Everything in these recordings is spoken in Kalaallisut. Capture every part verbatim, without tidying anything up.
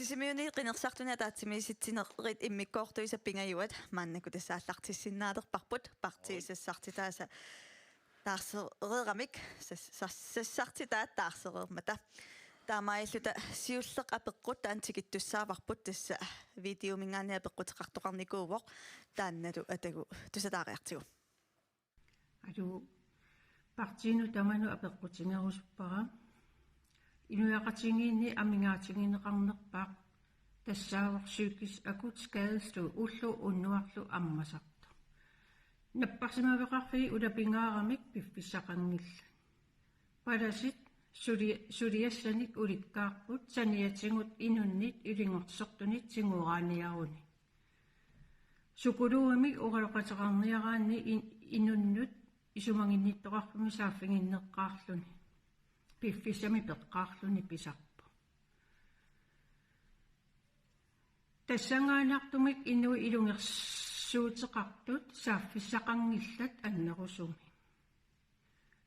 Sisimiuni qinersisartuni ataatsimiisitsinerit immikkoortuisa pingajuat maannakkut tassa aallartissinnaalerparput, partiit sassartitaasa taarsereeramik, sas-, sas-, sassartitaat taarsereermata. Taamaalilluta siulleq apeqqut taanna tikittussaavarput, tassa videominngaanniit apeqquteqartoqarnikuuvoq, taannalu atagu tusataariartigu. Aluu, partiinut tamanut apeqqutigerusuppara. Inuiaqatigiinni amigaatigineqarnerpaaq tassaavoq psykisk akut skadestue, ulloq unnuarlu ammasartoq. Napparsimaveqarfiit ulapingaaramik piffissaqanngillat. Palasit suli-, suliassanik ulikkaarput saniatigut inunnit ilungersortunit tiguaaniaruni. Psykologimik oqaloqateqarniaraanni in-, inunnut isumaginnittoqarfimmi saaffiginneqqaarluni, piffissami peqqaarluni pisarpoq. Tassanngaannartumik inuit ilungersuuteqartut saaffissaqanngillat annerusumik.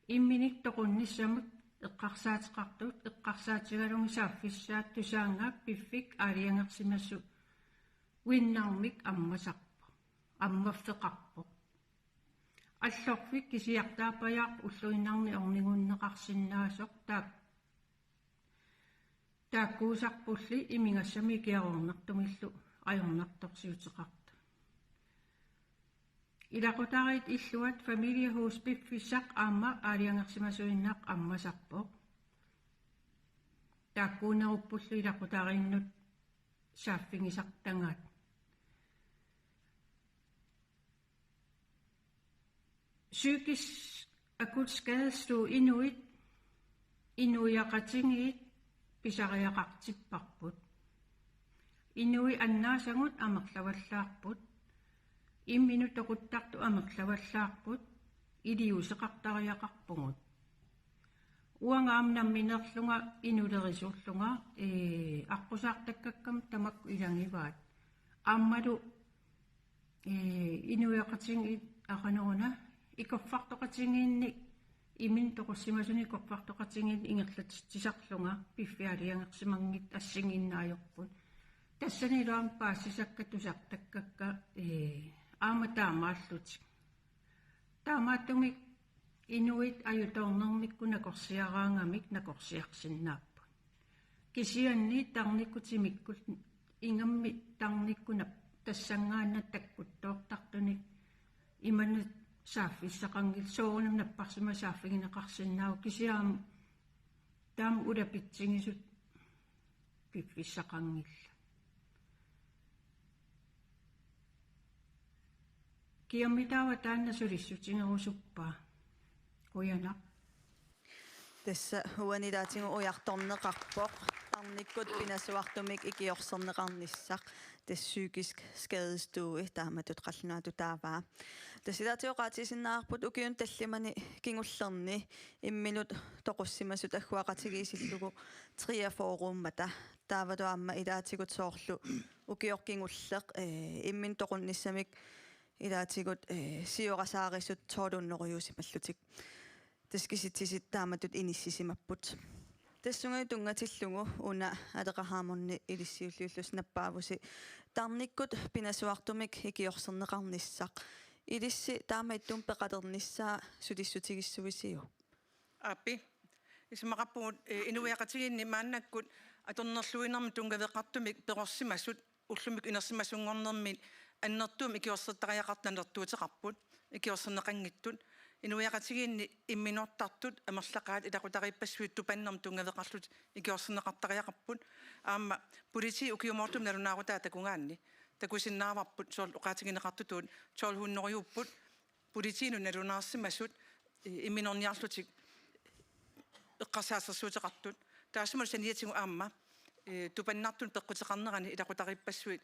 Imminik toqunnissamut eqqarsaateqartut eqqarsaatigalugit saaffissaat Tusaannga piffik aalajangersimasuinnarmik ammasarpoq, ammaffeqarpoq. Allorfik kisiartaappajaaq ulluinnarni ornigunneqarsinnaasoq taak-, taakkuusarpulli imigassamik ikiaroornartumillu ajornartorsiuteqartut. Ilaqutariit illuat familiehus piffissaq aamma aalajangersimasuinnaq ammasarpoq. Taakkuuneruppullu ilaqutariinnut saaffigisartagaat. Psykisk akut skadestue inuit, inuiaqatigiit pisariaqartipparput. Inuit annaasagut amerlavallaarput. Imminut toquttartut amerlavallaarput. Iliuuseqartariaqarpugut. Uanga aamma nammineerlunga inulerisuullunga, ee, aqqusaartakkakkama tamakku ilagivaat. Aammalu ee, inuiaqatigiit aqaneruna ikorfartoqatigiinni, imminut toqussimasuni ikorfartoqatigiinni ingerlatitsisarlunga piffissaq aalajangersimanngitsoq assigiinneq ajorput. Tassanilu aamma paasisakka tusartakkakka, ee, aamma taamaallutik. Taamaattumik inuit ajutoornermikkut nakorsiaraangamik nakorsiarsinnaapput. Kisianni tarnikkut timikkut ingammik tarnikkut nap-, tassanngaannaq takkuttoortartunik imannak saaffissaqanngillat, soorunami napparsimasut saaffigineqarsinnaavoq, kisianni taama ulapitsigisut piffissaqanngillat. Kiammi taava taanna sulissutigerusuppaa? Qujanaq. Tassa uani ilaatigut ujartorneqarpoq tarnikkut pinasuartumik ikiorserneqarnissaq, tassa psykisk skadestue taamatut qallunaatut taavaa. Tassa ilaatigut oqaatigisinnaarput ukiuni tallimani kingullerni imminut toqussimasut agguaqatigiissillugu treogfyrreummata. Taavalu aamma ilaatigut soorlu ukioq kingulleq, ee, imminut toqunnissamik ilaatigut, ee, siorasaarisut tolv hundredejuusimallutik. Tassa kisitsisit taamatut inissisimapput. Tassunga tunngatillugu una Aleqa Hammond ilissiulliullusi nappaavusi tarnikkut pinasuartumik ikiorserneqarnissaq. Ilissi taama ittumik peqalernissaa sulissutigissuisiuk? Aappi. Isumaqarpugut, ee, inuiaqatigiinni maannakkut atornerluinermut tunngaveqartumik perorsimasut ullumikkut inersimasunngornermi annertuumik ikiorsertariaqartut nanertuuteqarput, ikiorserneqanngitsut. Inuiaqatigiinni imminortartut amerlaqaat ilaqutariippassuit tupannermut tunngaveqarlutik ikiorserneqartariaqarput. Aamma politiit ukiumoortumik nalunaarutai takugaanni takusinnaavarput soorlu oqaatigineqartutut tolv hundredejuupput politiinut nalunaarsimasut, ee, imminorniarlutik eqqarsaassersuuteqartut. Taassuma saniatigut aamma, ee, tupannartunut peqquteqarnerani ilaqutariippassuit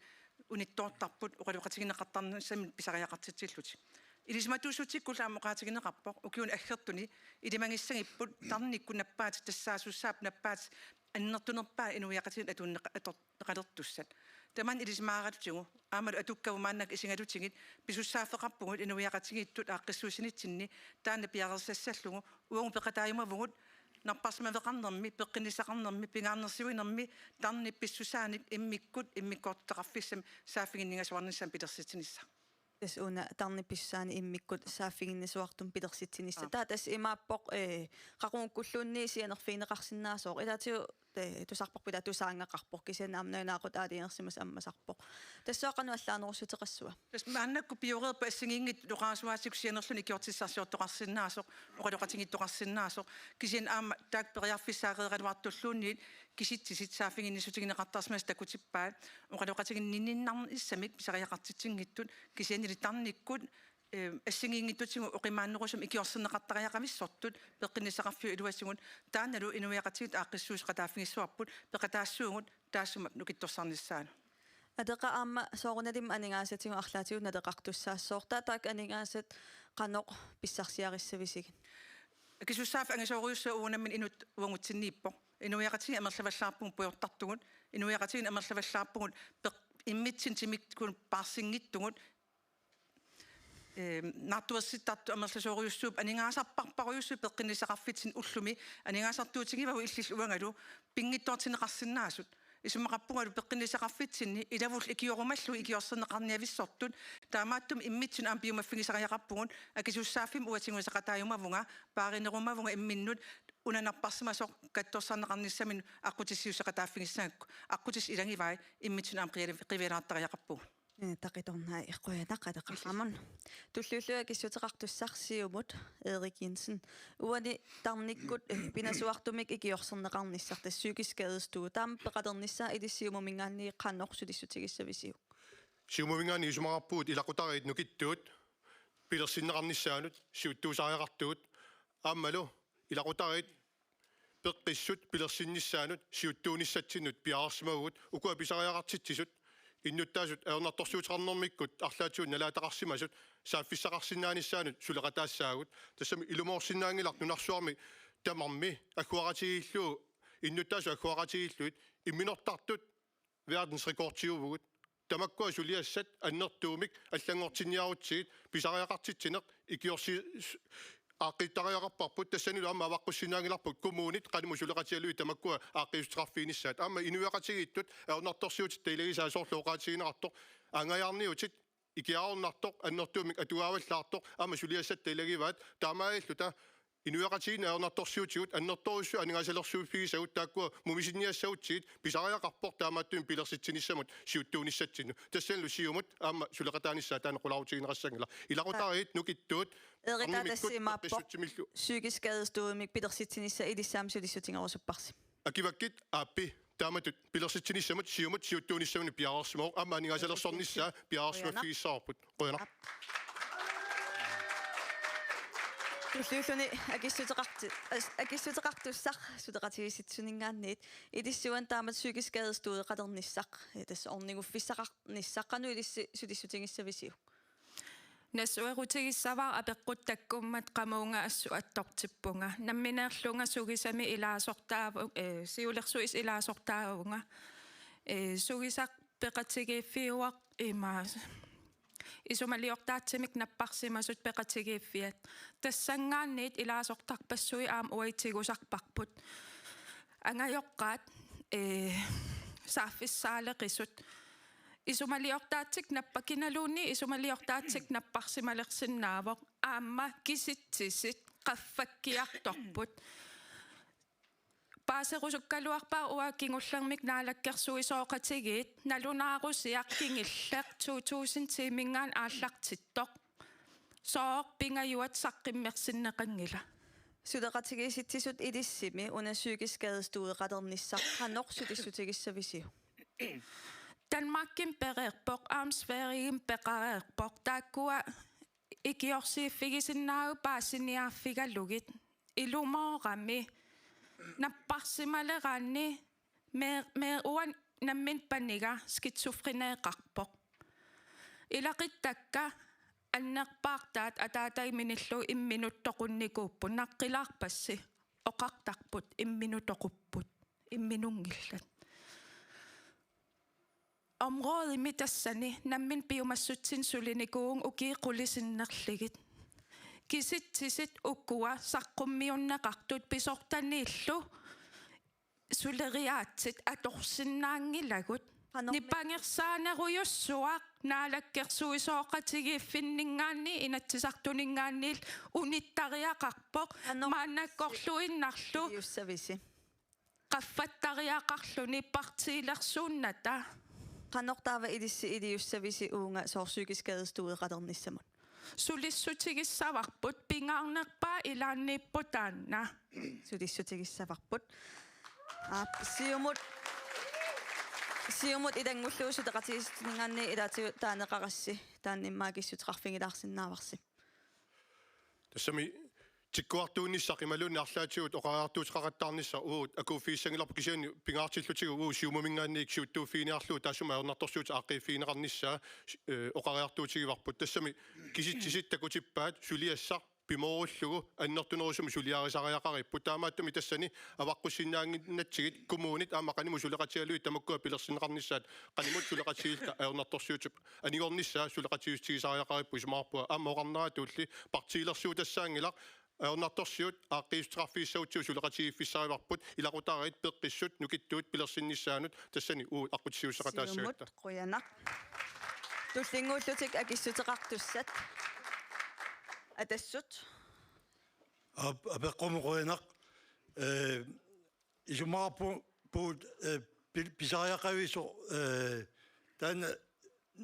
unittoortarput oqaloqatigineqartarnissamik pisariaqartitsillutik. Ilisimatuussutikkullu aamma oqaatigineqarpoq ukiuni aggertuni ilimagissagipput tarnikkut nappaatit tassaasussaat nappaatit annertunerpaat inuiaqatigiit atunneqa-, ator-, -qalertussat. Tamanna ilisimaaralutigu aammalu atukkavut maannakkut isigalutigit pisussaaffeqarpugut inuiaqatigiittut aaqqissuussinitsinni taanna piareersassallugu, uagut peqataajumavugut napparsimaveqarnermi, peqqinnissaqarnermi, pingaarnersiuinermi tarnip pissusaanik immikkut immikkoortortaqarfissamik saaffiginningasuarnissamik pilersitsinissaq. Tassa una tarnip pissusaanik immikkut saaffiginnisuartumik pilersitsinissaq. Aap. Taava tassa imaappoq, eh, qaqugukkulluunniit sianerfigineqarsinnaasoq. Ilaatigut, eh, tusarparput ila tusaagaqarpoq, kisianni aamma nalunaaqutaq aalajangersimasoq ammasarpoq. Tassunga qanoq allaanerussuteqassava? Tassa maannakkut pioreerpoq assigiinngitsut oqarasuaatigut sianerluni ikiortissarsiortoqarsinnaasoq, oqaloqatigiittoqarsinnaasoq. Kisianni aamma taakku periarfissaareeraluartulluunniit kisitsisit saaffiginnissutigineqartarsimasut takutippaat oqaloqatiginninninnarnissamik pisariaqartitsinngitsut, kisiannili tarnikkut, eh, assigiinngitsutigut oqimaannerusumik ikiorserneqartariaqavissortut peqqinnissaqarfiup iluasigut, taannalu inuiaqatigiit aaqqissuusseqataaffigissavarput, peqataassuugut taassuma nukittorsarnissaanut. Ateqaq aamma soorunalimi aningaasatigut arlaatigut naleqartussaassaaq. Taakku aningaasat qanoq pissarsiarissavisigit? Akisussaaffik angisoorujussuaq uagut nammineq inuk uagutsinniippoq. Inuiaqatigiit amerlavallaarpugut pujortartugut. Inuiaqatigiit amerlavallaarpugut peq-, immitsinnut timikkut paarsinngitsugut. Ehm, naartuersittartut amerlasoorujussuupput, aningaasarparparujussuit peqqinnissaqarfitsinni ullumi, aningaasartuutigivagut illillu uangalu pinngitsoortinneqarsinnaasut. Isumaqarpungalu peqqinnissaqarfitsinni ilavullu ikiorumallugu ikiorserneqarniavissortut, taamaattumik immitsinnut aamma piumaffigisariaqarpugut, akisussaaffimmut uatigut seqataajumavunga, paarinerumavunga imminnut una napparsimasoq katsorsarneqarnissaminut aqqutissiuusseqataaffigissagakku. Aqqutissat ilagivai, immitsinnut aamma qiali-, qivialaartariaqarpugut. Eh, taqitornai, qujanaq Ateqaraamun. Tulliullugu akissuteqartussaq Siumut, Erik Jensen. Uani tarnikkut, eh, pinasuartumik ikiorserneqarnissaq, tassa psykisk skadestue. Taama peqalernissaa ilissi Siumuminngaanniit qanoq sulissutigissavisiuk? Siumuminngaanniit isumaqarpugut ilaqutariit nukittuut pilersinneqarnissaannut siuttuusariaqartugut. Aammalu ilaqutariit peqqissut pilersinnissaannut siuttuunissatsinnut piareersimavugut, ukua pisariaqartitsisut innuttaasut ajornartorsiuteqarnermikkut arlaatigut nalaataqarsimasut saaffissaqarsinnaanissaannut suleqataassaagut. Tassami ilumoorsinnaanngilaq nunarsuarmi tamarmi agguaqatigiillugu, innuttaasut agguaqatigiillugit imminortartut verdensrekordiguvugut. Tamakkua suliassat annertuumik allanngortinniarutsigit pisariaqartitsineq ikiorsi-, s-, aaqqiittariaqarparput, tassanilu aamma avaqqussinnaanngilarput kommunit qanimut suleqatigalugit tamakkua aaqqiissuteqarfiginissaat. Aamma inuiaqatigiittut ajornartorsiutitta ilagisaat, soorlu oqaatigineqartoq, aanngajaarniutit ikiaroornartoq annertuumik atugaavallaartoq aamma suliassatta ilagivaat, taamaalilluta inuiaqatigiinni ajornartorsiutigut annertoorujussuit aningaasalersuiffigisagut taakkua mumisinniassagutsigit pisariaqarpoq, taamaattumik pilersitsinissamut siuttuunissatsinnut. Tassanilu Siumut aamma suleqataanissaa taanna qularuutigineqassanngilaq. Ilaqutariit nukittuut Erik, arnimikkut tassa imaappoq peqqissutsimillu. Psykisk skadestuemik pilersitsinissaq ilissi aamma sulissutigerusupparsi. Akivakkit aappi. Taamatut pilersitsinissamut Siumut siuttuunissaminut piareersimavoq, aamma aningaasalersornissaa piareersimaffigissavarput. Qujanaq. Tulliulluni akissuteqarti-, as-, akissuteqartussaq suleqatigiissitsisuninngaanniit, ilissi uani taamatut psykisk skadestueqalernissaq, eh, tassa orniguffissaqarnissaq, qanoq ilissi sulissutigissavisiuk? Nassuerutigissavara apeqqut takkummat qamuunga assut attortippunga. Nammineerlunga sugisami ilaasortaavu-, eh, siulersuisut ilaasortaavunga. Eh, sugisaq peqatigiiffiuvoq ima isumaliortaatsimik napparsimasut peqatigiiffiat. Tassanngaanniit ilaasortarpassuit aamma uagut tigusarparput. Angajoqqaat, eh, saaffissaaleqisut. Isumaliortaatsikkut nappa-, kinaluunniit isumaliortaatsikkut napparsimalersinnaavoq. Aamma kisitsisit qaffakkiartorput. Paaserusukkaluarpara uanga kingullermik naalakkersuisooqatigiit, nalunaarusiaq kingulleq to tusind tiiminngaanniit aallartittoq. Sooq pingajuat saqqummersinneqanngila? Suleqatigiissitsisut ilissimi una psykisk skadestueqalernissaq qanoq sulissutigissavisiuk? Danmarkimi pereerpoq, aamma Sverigemi peqareerpoq. Taakkua ikiorsiiffigisinnaavagut paasiniaaffigalugit. Ilumoorami napparsimaleraanni mee-, mee-, uanga nammineq paniga skizofreneqarpoq. Ilaquttakka annerpaartaat ataatagit minillugu imminut toqunnikuupput, naqqilaarpassi, oqartarput: imminut toqupput, imminunngillat. Områdemi tassani nammineq piumassutsinik sulinikuuvunga ukiut qulit sinnerlugit. kisitsisit ukua saqqummiunneqartut pisortaniillu suleriaatsit atorsinnaanngilagut. Qanoq- Nipangersaanerujussuaq naalakkersuisooqatigiiffinninngaanniit Inatsisartuninngaanniit unittariaqarpoq. Qanoq- Maannakkorluinnarlu. Iliussavisi. Qaffattariaqarluni partiilersuunnata. Qanoq taava ilissi iliussavisi uunga soorlu psykisk skadestueqalernissamut? Sulissutigissavarput, pingaarnerpaaq ilaanniippoq taanna. Sulissutigissavarput. Aap, Siumut, Siumut ilanngullugu suleqatigiissitsinninngaanniit ilaatigut taaneqarassi, taanna immaqa akissuteqarfigilaassinnaavarsi. Tassami tikkuartuunissaq imaluunniit arlaatigut oqariartuuteqaqattaarnissaq uagut akuuffigissanngilarput, kisianni pingaartillutigu uagut Siumuminngaanniit siuttuuffiginiarlugu taassuma ajornartorsiutip aaqqiiffigineqarnissaa, eh, oqariartuutigivarput. Tassami kisitsisit takutippaat suliassaq pimoorullugu annertunerusumik suliarisariaqaripput. Taamaattumik tassani avaqqussinnaannginnatsigit kommunit aamma qanimut suleqatigalugit tamakkua pilersinneqarnissaat qanimut suleqatigiilluta ajornartorsiutip anigornissaa suleqatigiissutigisariaqaripput isumaqarpunga. Aamma oqarneratulli partiilersuutassaanngilaq, ajornartorsiut aaqqiissuteqarfigissagutsigu suleqatigiiffissarivarput, ilaqutariit, peqqissut, nukittuut pilersinnissaannut tassani uagut aqqutissiuussaqataassagatta. Siumut, qujanaq. Tullinnguullutik akissuteqartussat. Atassut. Aap, apeqqummi qujanaq. Eh, isumaqarpugut, eh, pi-, pisariaqavisoq, eh, taanna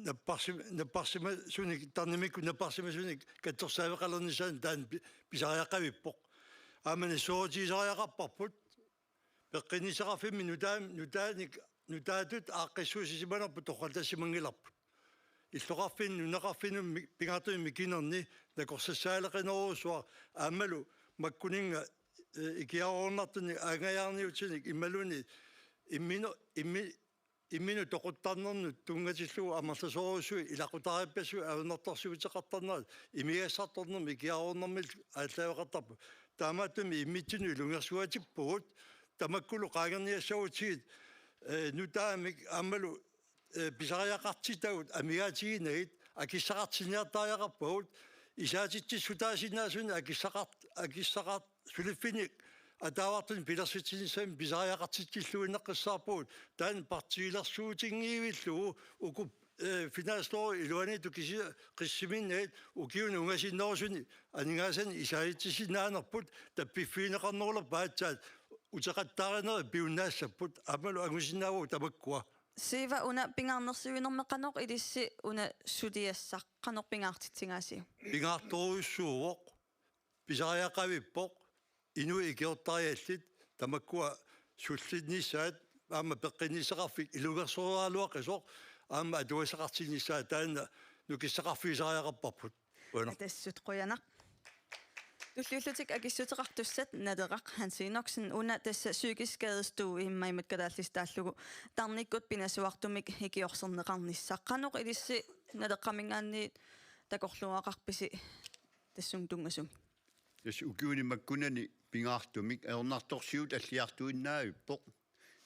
napparsim-, napparsimasunik, tarnimikkut napparsimasunik katsorsaaveqalernissaanut taanna pi-, pisariaqavippoq. Aamma nassuerutigisariaqarparput. Peqqinnissaqarfimmi nutaa-, nutaanik, nutaatut aaqqissuussisimanerput torrallassimanngilarput. Illoqarfinni, nunaqarfinnut mi-, pingaartumik mikinerni nakorsassaaleqinerujussuaq aammalu makkuninnga, eh, ikiaroornartunik aanngajaarniutinik imaluunniit imminu-, immi-, imminut toquttarnernut tunngatillugu amerlasoorujussuit ilaqutariippassuit ajornartorsiuteqartarnerat imigassartornermik ikiaroornermillu aallaaveqartarpoq. Taamaattumik immitsinnut ilungersuatippugut, tamakkulu qaangerniassagutsigit, eh, nutaamik aammalu, eh, pisariaqartitagut amigaatiginagit akissaqartinniartariaqarpagut, isaatitsissutaasinnaasunik akissaqart-, akissaqart-, suliffinik ataavartunik pilersitsinissamik pisariaqartitsilluinnaqqissaarpugut, taanna partiilersuutinngivillugu uku, eh, finanslovi iluaniittut kisi-, qissiminnagit ukiuni ungasinnerusuni aningaasanik isaatitsisinnaanerput tappiffigineqarnerulerpat aatsaat uteqattaarinerit piunnaassapput aammalu angusinnaavagut tamakkua. Siiva, una pingaarnersiuinermi qanoq ilissi una suliassaq qanoq pingaartitsigaasiuk? Pingaartorujussuuvoq, pisariaqavippoq, inuit ikiortariallit, tamakkua sullinnissaat, aamma peqqinnissaqarfik ilungersoreraluaqisoq, aamma atugassaqartinnissaat taanna nukissaqarfigisariaqarparput. Qujanaq. Atassut qujanaq. Tulliullutik akissuteqartussat Naleraq Hans Enoksen, una tassa psykisk skadestue immaqa imatut kalaallisut taallugu tarnikkut pinasuartumik ikiorserneqarnissaq. Qanoq ilissi Naleqqaminngaanniit takorluugaqarpisi tassunga tunngasumik? Tassa ukiuni makkunani pingaartumik ajornartorsiut alliartuinnavippoq.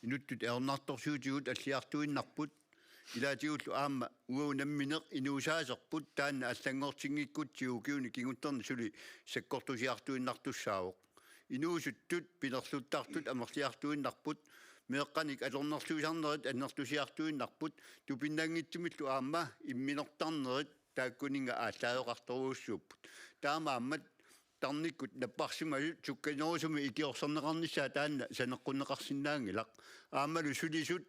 Inuttut ajornartorsiutigut alliartuinnarput. Ilaatigullu aamma uagut nammineq inuusaaserput, taanna allanngortinngikkutsigu ukiuni kingutterni suli sakkortusiartuinnartussaavoq. Inuusuttut pinerluttartut amerliartuinnarput. Meeqqanik atornerluisarnerit annertusiartuinnarput. Tupinnanngitsumillu aamma imminortarnerit taakkuninnga aallaaveqartorujussuupput. Taamaammat tarnikkut napparsimasut sukkanerusumik ikiorserneqarnissaa taanna saneqqunneqarsinnaanngilaq. Aammalu sulisut,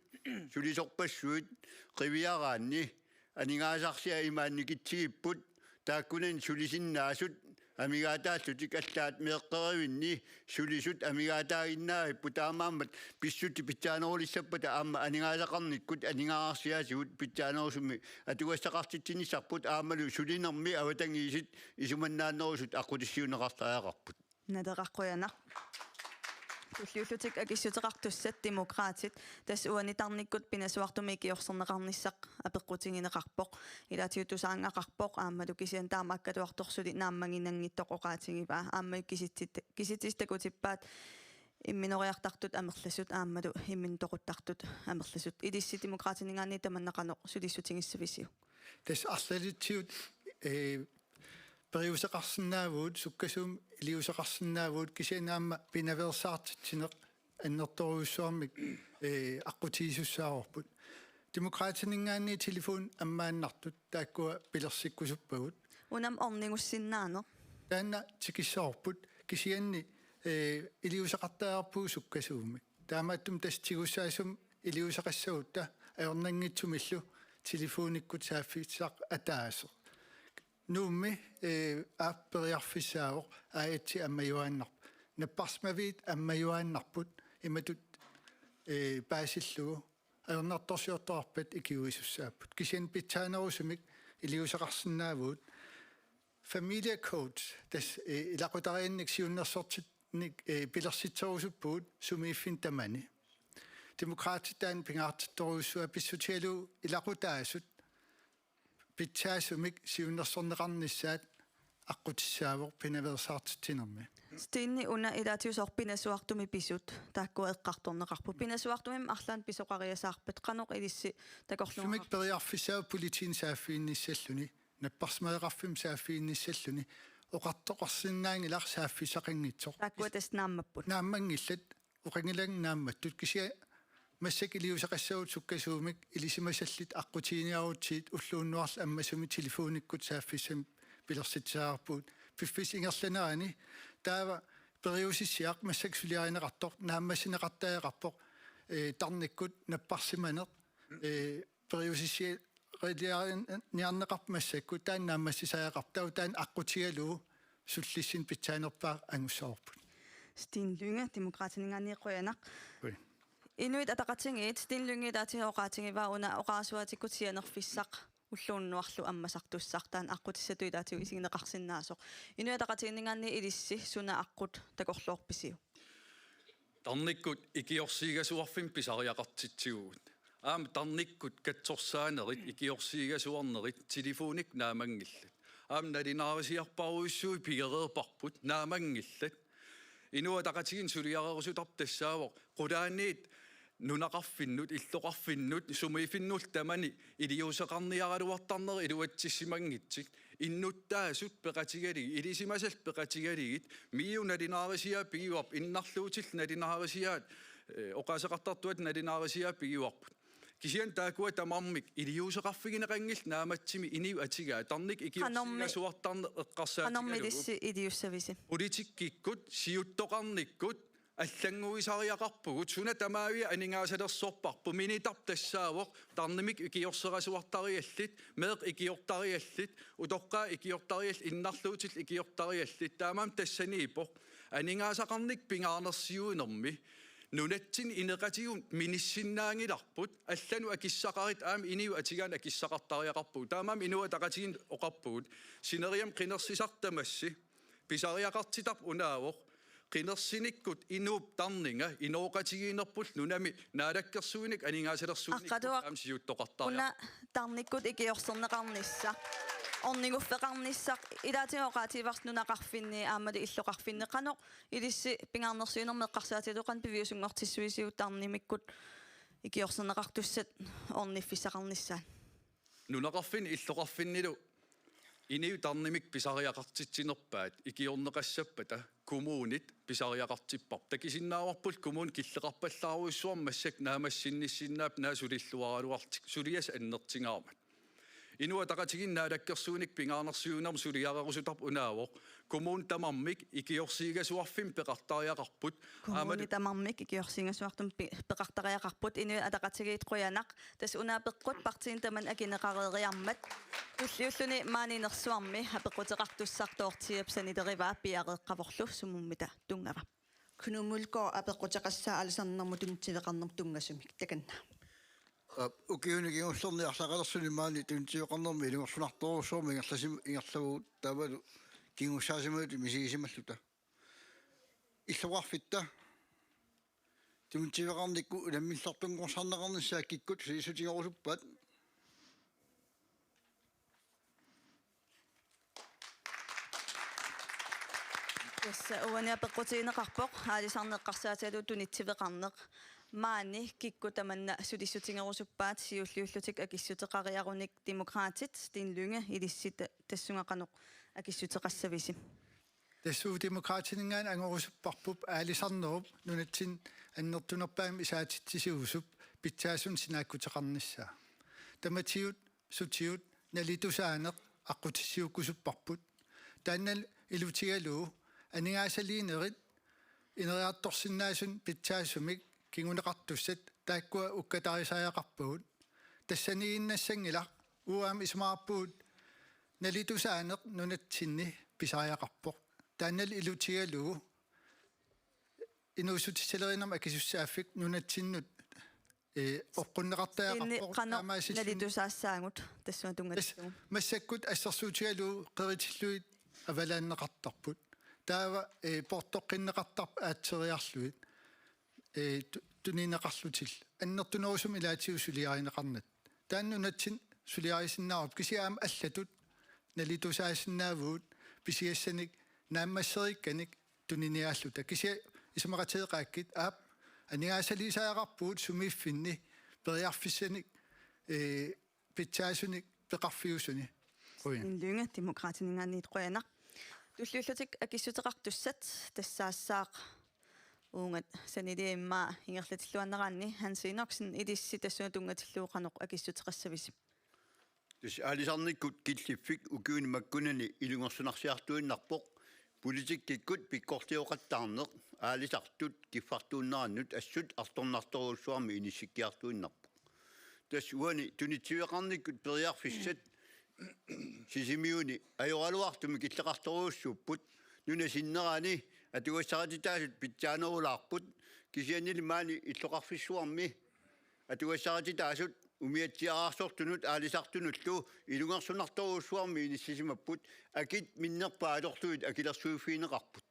sulisorpassuit qiviaraanni aningaasarsiat imaannikitsigipput, taakkunani sulisinnaasut amigaataallutik, allaat meeqqerivinni sulisut amigaataaginnavipput, taamaammat pissutsit pitsaanerulissappata aamma aningaasaqarnikkut aningaasarsiaatigut pitsaanerusumik atugassaqartitsinissarput aammalu sulinermi avatangiisit isumannaannerusut aqqutissiuunneqartariaqarput. Naleraq qujanaq. Tulliullutik akissuteqartussat Demokraatit, tassa uani tarnikkut pinasuartumik ikiorserneqarnissaq apeqqutigineqarpoq. Ilaatigut tusaanngaqarpoq aammalu kisianni taamaakkaluartoq suli naammaginanngitsoq oqaatigivaa. Aamma kisitsit-, kisitsisit takutippaat imminoriartartut amerlasut aammalu imminut toquttartut amerlasut. Ilissi Demokraatininngaanniit tamanna qanoq sulissutigissavisiuk? Tassa arlalitsigut, eh, periuseqarsinnaavugut, sukkasuumik iliuuseqarsinnaavugut, kisianni aamma pinaveersaartitsineq annertoorujussuarmik, ee, aqqutigissavarput. Demokraatininngaanniit telefoni ammaannartut taakkua pilersikkusuppagut. Unami ornigussinnaaneq. Taanna tikissavarput, kisianni, ee, iliuuseqartariaqarpugut sukkasuumik. Taamaattumik tassa tigussaasumik iliuuseqassagutta ajornanngitsumillu telefonikkut saaffissaq ataaseq. Nuummi, ee, aap periarfissaavoq, aajatsi ammajuaannarpoq. Napparsimaviit ammajuaannarput imatut, ee, paasillugu ajornartorsiortoqarpat ikiuisussaapput. Kisianni pitsaanerusumik iliuuseqarsinnaavugut. Familiecoach, tassa, ee, ilaqutariinnik siunnersortinnik, ee, pilersitserusuppugut sumiiffinni tamani. Demokraatit taanna pingaartittorujussuupput, pissutigalugu ilaqutaasut pitsaasumik siunnersorneqarnissaat aqqutissaavoq pinaveersaartitsinermi. Stine, una ilaatigut soorlu pinasuartumik pisut taakkua eqqartorneqarput. Pinasuartumimmi arlaannik pisoqariasaarpat, qanoq ilissi takorluugaqarpa? Sumik periarfissaavoq politiinut saaffiginnissalluni, napparsimaveqarfimmut saaffiginnissalluni, oqartoqarsinnaanngilaq saaffissaqanngitsoq. Taakkua tassa naammapput. Naammanngillat, oqanngilanga naammattut, kisianni massakkut iliuuseqassagut sukkasuumik ilisimasallit aqqutiginiarutsigit ulloq unnuarlu ammasumik telefonikkut saaffissamik pilersitseriarpugut. Piffissap ingerlanerani taava periusissiaq massakkut suliarineqartoq, naammassineqartariaqarpoq, ee, tarnikkut napparsimaneq, ee, periusissiaq iliarniarneqarpoq massakkut, taanna naammassisariaqarpoq, taava taanna aqqutigalugu sullissinnut pitsaanerpaaq angussavarput. Stine Lynge, Demokraatininngaanniit, qujanaq. Ui. Inuit Ataqatigiit, Stine Lynge ilaatigut oqaatigivaa una oqarasuaatikkut sianerfissaq ulloq unnuarlu ammasartussaq, taanna aqqutissatut ilaatigut isigineqarsinnaasoq. Inuit Ataqatigiinninngaanniit ilissi suna aqqut takorloorpisiuk? Tarnikkut ikiorsiigasuarfimmik pisariaqartitsigugut. Aamma tarnikkut katsorsaanerit, ikiorsiigasuarnerit, telefonikkut naammanngillat. Aamma nalunaarsiarparujussuit pigereerparput, naammanngillat. Inuit Ataqatigiinni suliarerusutarput tassaavoq qulaaniit nunaqarfinnut, illoqarfinnut, sumiiffinnullu tamani iliuuseqarniaraluartarnerit iluatsissimanngitsut. Innuttaasut peqatigalugit, ilisimasallu peqatigalugit, MIO nalunaarsiaa pigivarput, innarluutillu nalunaarsiaat, ee, oqaaseqartartuattut nalunaarsiaat pigivarput. Kisianni taakkua tamarmik iliuuseqarfigineqanngillat naammattumik inuit atigaat, tarnikkut ikiorsiigasuartarneq eqqarsaatigalugu. Qanormi ilissi iliussavisi? Politikkikkut, siuttoqarnikkut, allannguisariaqarpugut, suna tamaavia aningaasalersorparput, minitarp tassaavoq tarnimik ikiorserasuartariallit, meeq ikiortariallit, utoqqaat ikiortariallit, innarluutillu ikiortariallit, taamaammat tassaniippoq, aningaasaqarnikkut pingaarnersiuinermi, nunatsinni ineqatigut minissinnaanngilarput, allanut akissaqarit aamma inuit atigaanni akissaqartariaqarpugut, taamaammat Inuit Ataqatigiinni oqarpugut, sineriammi qinersisartamassi, pisariaqartitarput unaavoq, qinersinikkut inuup tarninga inooqatigiinnerpullu nunami naalakkersuinikkut aningaasalersuinikkut aamma siuttoqartariaqarpoq. Una tarnikkut ikiorserneqarnissaq, orniguffeqarnissaq, ilaatigut oqaatigivarsi nunaqarfinni aammalu illoqarfinni, qanoq ilissi pingaarnersiuinermi eqqarsaatigalugu qanoq piviusunngortissuisiuk tarnimikkut ikiorserneqartussat orniffissaqarnissaat? Nunaqarfinni illoqarfinnilu inuit tarnimik pisariaqartitsinerpaat ikiorneqassappata kommunit pisariaqartipparput. Takusinnaavarpullu kommunit killeqarpallaarujussuarmik massakkut naammassinnissinnaapput naak sulilluaraluarlutik, suliassat annertungaarmat. Inuit Ataqatigiinni naalakkersuinikkut pingaarnersiuinermi suliarerusutarput unaavoq, kommunit tamarmik ikiorsiigasuarfimmik peqartariaqarput. Kommunit tamarmik ikiorsiigasuartumik pe-, peqartariaqarput. Inuit Ataqatigiit, qujanaq. Tassa una apeqqut partiinit tamanit akineqareeriarmat. Tulliulluni maani nersuarmi apeqquteqartussaq Dorthep sanilerivaa, piareeqqavorlu sumumita tunngava. Knud Mølgaard, apeqquteqassaaq aalisarnermut tunitsiveqarnermut tunngasumik, takanna. Aa, ukiuni kingullerni arlaqalersuni maani tunitsiveqarnermi ilungersunartorujussuarmik ingerlasim-, ingerlavugut, taavalu kingussaasimalluta misigisimalluta. Illoqarfitta tunitsiveqarnikkut unammillertunngorsarneqarnissaat kikkut sulissutigerusuppat? Tassa uani apeqqutigineqarpoq aalisarneq eqqarsaatigalugu tunitsiveqarneq. Maani kikkut tamanna sulissutigerusuppaat, siulliullutik akissuteqariarunik Demokraatit, Stine Lynge, ilissi ta-, tassunga qanoq akissuteqassavisi? Tassa Demokraatininngaanniit angorusupparput aalisarnerup nunatsinni annertunerpaamik isaatitsisuusup pitsaasumik sinaakkuteqarnissaa. Tamatigut sutigut nalitusaaneq aqqutissiuukkusupparput. Taanna ilutigalugu aningaasaliinerit ineriartorsinnaasunik pitsaasumik kinguneqartussat taakkua ukkatarisariaqarpagut. Tassaniiginnassanngilaq, uagut isumaqarpugut nalitusaaneq nunatsinni pisariaqarpoq. Taannalu ilutigalugu inuussutissalerinermut akisussaaffik nunatsinnut, ee, oqqunneqartariaqarpoq. Qanoq taamaasillutik nalitusaassaagut tassunga tunngatillugu? Massakkut assersuutigalugu qeritillugit avalaanneqartarput. Taava, ee, poortoqqinneqartarput aatseriarlugit, ee, tu-, tunineqarlutillu. Annertunerusumik ilaatigut suliarineqarnatik. Taanna nunatsinni suliarisinnaavarput, kisianni aamma allatut nalitusaasinnaavagut pisiassanik naammassereerikkanik tuniniaalluta. Kisianni isumaqatigeeqaakkit, aap, aningaasaliisariaqarpugut sumiiffinni periarfissanik, ee, pitsaasunik peqarfiusuni. Qujan. Steen Lynge, Demokraatininngaanniit, qujanaq. Tulliullutik akissuteqartussat tassaassaaq uunga saniliammaa ingerlatilluaannaraanni. Hans Enoksen, ilissi tassunga tunngatillugu qanoq akissuteqassavisi? Tassa aalisarnikkut killiffik ukiuni makkunani ilungersunarsiartuinnarpoq, politikkikkut pikkortioqattaarneq aalisartut kiffartuunnerannut assut artornartorujussuarmik inissikkiartuinnarpoq. Tassa uani tunitsiveqarnikkut periarfissat Sisimiuni ajoraluartumik killeqartorujussuupput, nunap sinnerani atugassarititaasut pitsaanerulaarput, kisiannili maani illoqarfissuarmi atugassarititaasut umiatsiaararsortunut aalisartunullu ilungersunartorujussuarmik inissisimapput, akit minnerpaat atorlugit akilersuiffigineqarput.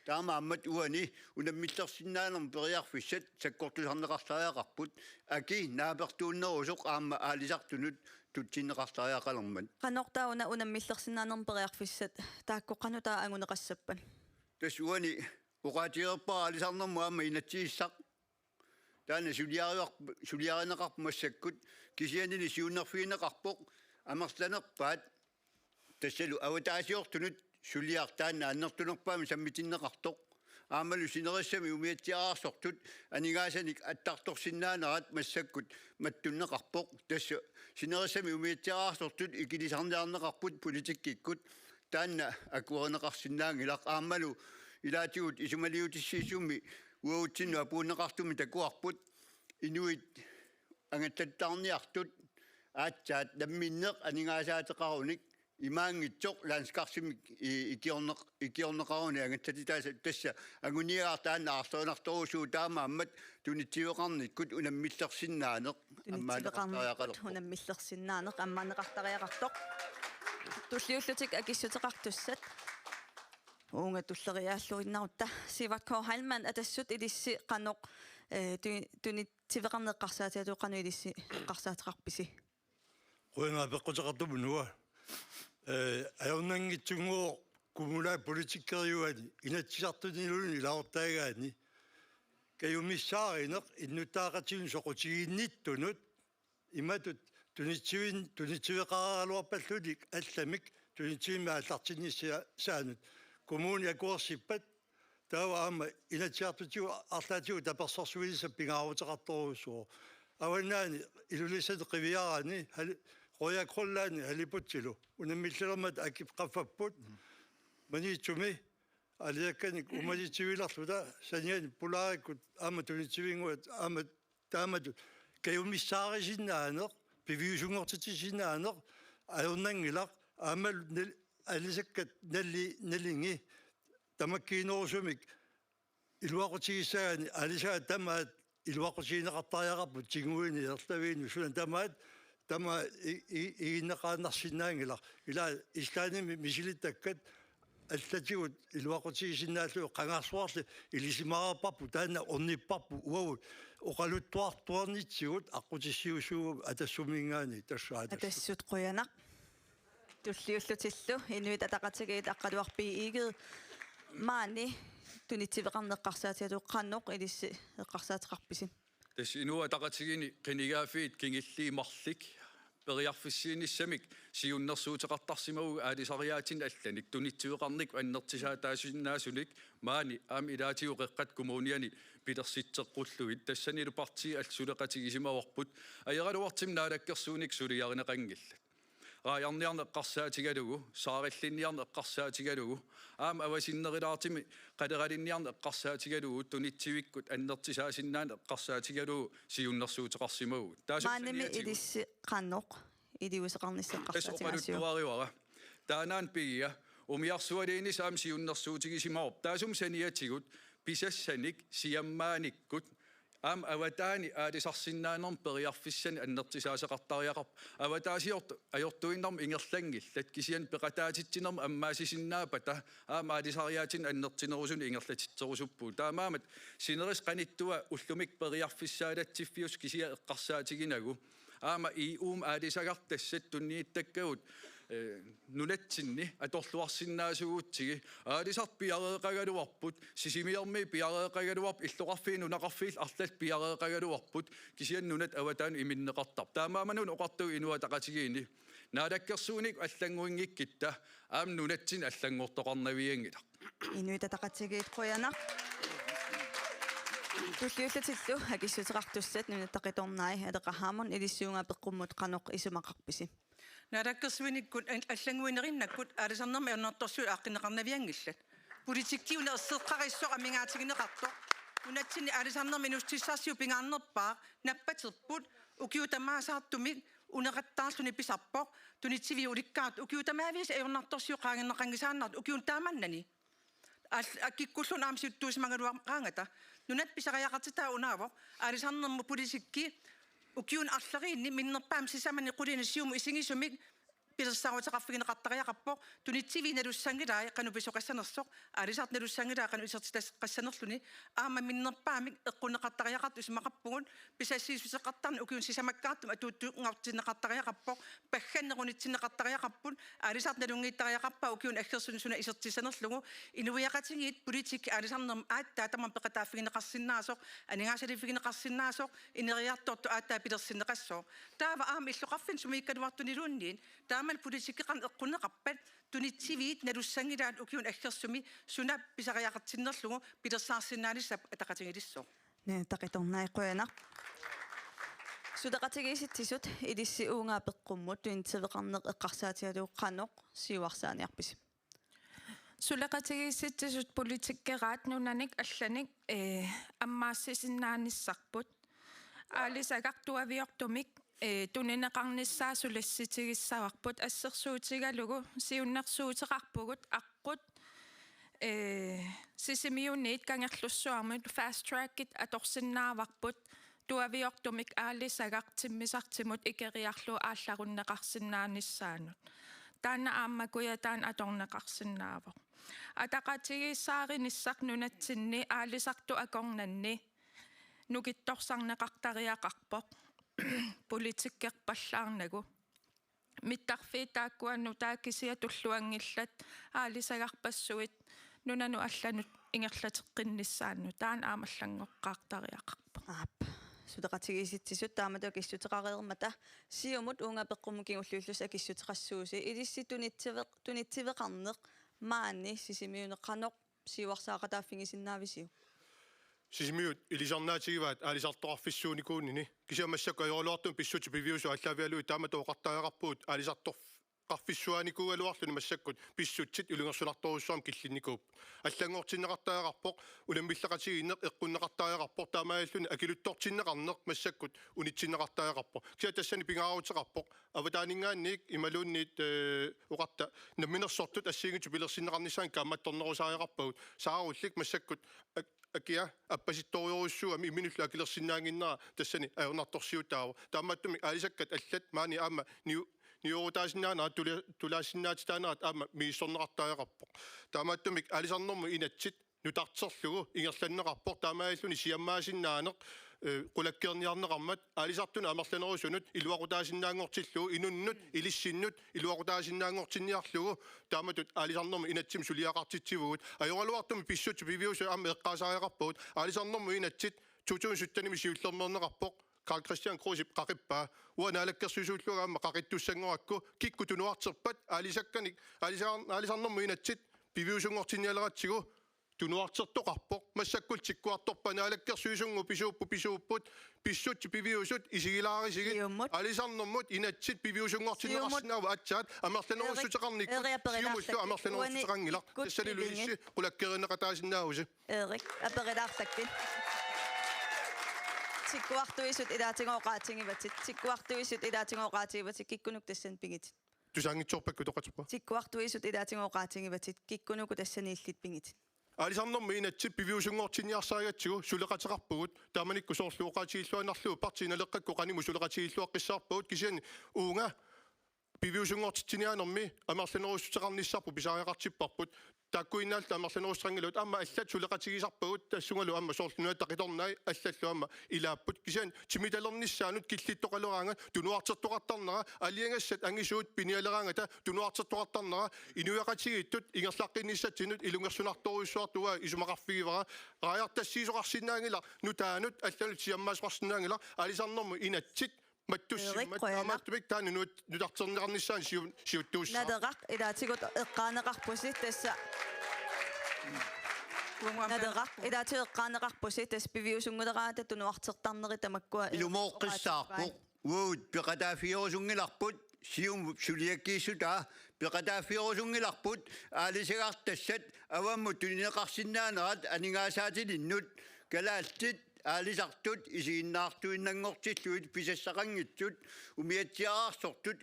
Taamaammat uani unammillersinnaanermut periarfissat sakkortusarneqartariaqarput, aki naapertuunnerusoq aamma aalisartunut tutsinneqartariaqalermat. Qanoq taava una unammillersinnaanermut periarfissat taakku qanoq taava anguneqassappat? Tassa uani oqaatigereerpara aalisarnermut aamma inatsisissaq. Taanna suliariar-, suliarineqarpoq massakkut, kisiannili siunnerfigineqarpoq amerlanerpaat tassalu avataasiortunut suliaq taanna annertunerpaamik sammitinneqartoq. Aammalu sinerissami umiatsiaararsortut aningaasanik attartorsinnaanerat massakkut mattunneqarpoq. Tassa sinerissami umiatsiaararsortut ikilisarniarneqarput politikkikkut. Taanna akuerineqarsinnaanngilaq, aammalu ilaatigut isumaliutissiissummi uagutsinnut apuunneqartumik takuarput, inuit angallattaarniartut aatsaat namminneq aningaasaateqarunik imaanngitsoq landskarsimik i-, ikiorneq-, ikiorneqarunik angallatitaasut, tassa anguniagaq taanna aarlerinartorujussuuvoq, taamaammat tunitsiveqarnikkut unammillersinnaaneq ammaanneqartariaqalerpoq. Unammillersinnaaneq ammaanneqartariaqartoq. Tulliullutik akissuteqartussat uunga tulleriiaalluinnarutta. Sivert K. Heilmann, Atassut, ilissi qanoq, eh, tu-, tunitsiveqarneq eqqarsaatigalugu qanoq ilissi eqqarsaateqarpisi? Qujanaq apeqquteqartumut uanga. Eh, ajornanngitsunnguaq kommunalpolitikeriuani Inatsisartuniluunniit ilaasortaagaanni kajumissaarineq innuttaaqatigiinnut soqutiginnittunut imatut tunitsivin-, tunitsiveqaraluarpallutik allamik tunitsivimmik aallartinnissaanut kommuni akuersippat, taava aamma Inatsisartutigut arlaatigut tapersersuinissaq pingaaruteqartorujussuuvoq. Avannaani Ilulissani qiviaraanni Hali-, Royal Greenlandi Halibutsilu unammillermat akip qaffapput. Maniitsumi aliakkanik umalitsivilerluta saniani pulaarikkut aamma tunitsivinnguat aamma taamatut kajumissaarisinnaaneq, piviusunngortitsisinnaaneq ajornanngilaq, aammalu nal-, aalisakkat nali-, nalingi tamakkiinerusumik iluaqutigissagaanni aalisagaat tamaat iluaqutigineqartariaqarput, tiguini, erlaviinut, suna tamaat, tamaat i-, i-, iginneqaannarsinnaanngilaq. Ila Islandimi misilittakkat allatigut iluaqutigisinnaallugit qangarsuarli ilisimareerparput, taanna ornipparput, uagut oqaluttuartuarnitsigut aqqutissiuussuugut Atassuminngaanniit, tassa Atassut. Atassut, qujanaq. Tulliullutillu Inuit Ataqatigiit, Aqqaluaq B. Egede, maani tunitsiveqarneq eqqarsaatigalugu qanoq ilissi eqqarsaateqarpisi? Tassa Inuit Ataqatigiinni qinigaaffiit kingulliit marluk periarfissiinissamik siunnersuuteqartarsimavugut aalisariaatinik allanik tunitsiveqarnikkut annertusaataasinnaasunik maani aamma ilaatigut Qeqqata Kommuniani pilersitseqqullugit. Tassanilu partiit allat suleqatigisimavarput ajoraluartumik naalakkersuinikkut suliarineqanngillat. Raajarniarneq eqqarsaatigalugu, saarillinniarneq eqqarsaatigalugu, aamma avasinnerulaartumik qaleralinniarneq eqqarsaatigalugu, tunitsivikkut annertusaasinnaaneq eqqarsaatigalugu siunnersuuteqarsimavugut. Taassuma Maanimi saniatigut ilissi qanoq iliuuseqarnissaq eqqarsaatigaasiuk? Tassa oqaluttuarivara. Taannaana pigiga umiarsualiinissaq aamma siunnersuutigisimavarput. Taassuma saniatigut pisassanik siammaanikkut aamma avataani aalisarsinnaanermut periarfissanik annertusaasoqartariaqarpoq. Avataasiortut ajortuinnarmik ingerlanngillat, kisianni peqataatitsinermik ammaassisinnaappata aamma aalisariaatinik annertunerusunik ingerlatitserusuppugut. Taamaammat sinerissap qanittua ullumikkut periarfissaalatsiffiusoq kisiat eqqarsaatiginagu. Aamma E U-mi aalisagartassat tunniuttakkavut, eh, nunatsinni atorluarsinnaasuugutsigit. Aalisartut piareeqagaluarput, Sisimiormiut piareeqagaluarput, illoqarfiit nunaqarfiillu arlallit piareeqagaluarput, kisianni nunatta avataanut iminneqartarpoq. Taamaammat una oqartugut Inuit Ataqatigiinni naalakkersuinikkut allannguinngikkitta aamma nunatsinni allanngortoqarnavianngilaq. Inuit Ataqatigiit, qujanaq. Tulliullutillu akissuteqartussat Nunatta Qitornai, Aleqa Hammond, ilissi uunga apeqqummut qanoq isumaqarpisi? Naalakkersuinikkut an-, allannguinerinnakkut aalisarnermut ajornartorsiut aaqqinneqarnavianngillat. Politikki una erseqqarissoq amigaatigineqartoq. Nunatsinni aalisarnermut inuussutissarsiut pingaarnerpaaq nappaterput, ukiut tamaasa artumik uneqattaarluni pisarpoq, tunitsiviup ulikkaartoq, ukiut tamaavisa ajornartorsiut qaangerneqanngisaannartut ukiuni taamannani. Al-, a-, kikkulluunniit aamma siuttuusimagaluaqaangata. Nunatta pisariaqartitaa unaavoq, aalisarnermut politikki ukiuni arleriinni minnerpaamik sisamani qulinik siumut isigisumik pilersaaruteqarfigineqartariaqarpoq, tunitsiviit nalussanngilai qanoq pisoqassanersoq, aalisartut nalussanngilai qanoq isertitassaqassanerluni, aamma minnerpaamik eqqunneqartariaqartoq isumaqarpugut, pisassiissuteqartarneq ukiuni sisamakkaartumi atuuttunngortinneqartariaqarpoq, pagganneq unitsinneqartariaqarput, aalisartut nalunngiittariaqarpaat ukiuni aggersuni suna isertissanerlugu, inuiaqatigiit politikki aalisarnermut aatsaat tamarmik peqataaffigineqarsinnaasoq, aningaasaliffigineqarsinnaasoq, ineriartortut aatsaat pilersinneqassooq. Taava aamma illoqarfinni sumiikkaluartuniluunniit, taamani politikkeqarneq eqqunneqarpat, tunitsiviit nalussanngilaat ukiuni aggersumi suna pisariaqartinnerlugu pilersaarsinnaanissap ataqatigiissooq. Nunatta Qitornai, qujanaq. Suleqatigiissitsisut, ilissi uunga apeqqummut tunitsiveqarneq eqqarsaatigalugu qanoq siuarsaaniarpisi? Suleqatigiissitsisut politikkeraat nunanik allanik, eh, ammaassisinnaanissarput. Aalisagaq tuaviortumik, eh, tunineqarnissaa sulissutigissavarput, assersuutigalugu siunnersuuteqarpugut aqqut, eh, Sisimiuniit Kangerlussuarmut fast trackit atorsinnaavarput, tuaviortumik aalisagaq timmisartumut ikeriarlugu aallarunneqarsinnaanissaanut. Taanna aamma Kujataani atorneqarsinnaavoq. Ataqatigiissaarinissaq nunatsinni aalisartut akornanni nukittorsarneqartariaqarpoq politikkerpallaarnagu. Mittarfiit taakkua nutaat kisiat tulluanngillat aalisagarpassuit nunanut allanut ingerlateqqinnissaannut, taanna aamma allanngoqqaartariaqarpoq. Aap. Suleqatigiissitsisut taamatut akissuteqareermata, Siumut uunga apeqqummut kingulliullusi akissuteqassuusi, ilissi tunitsive-, tunitsiveqarneq maani Sisimiuni qanoq siuarsaaqataaffigisinnaavisiuk? Sisimiut ilisarnaatigivaat aalisartoqarfissuunikuunini. Kisianni massakkut ajoraluartumik pissutsit piviusut aallaavigalugit taamatut oqartariaqarpugut aalisartor-, qarfissuaanikuugaluarluni massakkut pissutsit ilungersunartorujussuarmik killinnikuupput. Allanngortinneqartariaqarpoq, unammilleqatigiinneq eqqunneqartariaqarpoq, taamaalilluni akiluttortinneqarneq massakkut unitsinneqartariaqarpoq. Kisianni tassani pingaaruteqarpoq avataaninngaanniit imaluunniit, eh, oqarta namminersortut assigiinngitsut pilersinneqarnissaannik kaammattornerusariaqarpagut. Saarullik massakkut ak-, akia appasittorujussuugami imminullu akilersinnaannginnera tassani ajornartorsiutaavoq. Taamaattumik aalisakkat allat maani aamma niu-, niuerutaasinnaanerat tula-, tulaassinnaatitaanerat aamma misissorneqartariaqarpoq. Taamaattumik aalisarnermut inatsit nutarterlugu ingerlanneqarpoq, taamaalilluni siammaasinnaaneq, eh, qulakkeerniarneqarmat, aalisartunut amerlanerusunut iluaqutaasinnaanngortillugu, inunnut ilissinnut iluaqutaasinnaanngortinniarlugu, taamatut aalisarnermut inatsimmi suliaqartitsivugut. Ajoraluartumik pissutsit piviusut aamma eqqaasariaqarpagut, aalisarnermut inatsit to tusind syttenimi siullermeerneqarpoq, Karl-Kristian Krusep qaqippaa. Uanga naalakkersuisuullugu aamma qaqittussanngorakku, kikkut tunuarterpat aalisakkanik, aalisar-, aalisarnermut inatsit piviusunngortinnialeratsigu tunuartertoqarpoq. Massakkut tikkuartorpat naalakkersuisunnguit pisuupput, pisuupput, pissutsit piviusut isigilaarusigit. Siumut. Aalisarnermut inatsit piviusunngortinneqarsinnaavoq. Siumut. Aatsaat amerlanerussuteqarnikkut. Erik, Erik, siumullu aperlaartakka. Amerlanerussuteqanngilaq. Uani kikkut pilingi. Tassanilu ilissi qulakkeerinneqataasinnaagussi. Erik, aperlaartakka. Tikkuartuisut ilaatigut oqaatigivatit. Tikkuartuisut ilaatigut oqaatigivatit. Kikkunuku tassani pinngitsit? Tusaanngitsoorpakka utoqqatserpunga. Tikkuartuisut ilaatigut oqaatigivatit. Kikkunuku tassani illit pinngitsit? Aalisarnermut inatsit piviusunngortinniarsarigatsigu suleqateqarpugut. Taamanikkut soorlu oqaatigilluinnarlugu Partii Naleqqakkut qanimut suleqatigilluaqqissaarpagut, kisianni uunga piviusunngortitsiniaanermi amerlanerussuteqarnissarput pisariaqartipparput. Taakkuinnaalluta amerlanerussuteqanngilagut, aamma allat suleqatigisarpagut, tassungalu aamma soorlu Nunatta Qitornai allallu aamma ilaapput. Kisianni timitalernissaanut killittoqaleraangat tunuartertoqartarnera, aalajangassat angisuut pinialeraangata tunuartertoqartarnera, inuiaqatigiittut ingerlaqqinnissatsinnut ilungersunartorujussuartut uanga isumaqarfigivara. Raajartassiisoqarsinnaanngilaq, nutaanut allanut siammaasoqarsinnaanngilaq, aalisarnermut inatsit mattussimmat. Erik, qujanaq. Taamaattumik taanna nuut-, nutarterneqarnissaanut siu-, siuttuussaaq. Naleraq, ilaatigut eqqaaneqarpusi tassa. Naleraq, ilaatigut eqqaaneqarpusi tassa piviusunngileraangata tunuartertarneri tamakkua. Ilumooqqissaarpoq. Uagut peqataaffigerusunngilarput, Siumup suliakkiissutaa peqataaffigerusunngilarput, aalisagartassat avammut tunineqarsinnaanerat aningaasaatilinnut, kalaallit aalisartut isiginnaartuinnanngortillugit pisassaqanngitsut, umiatsiaararsortut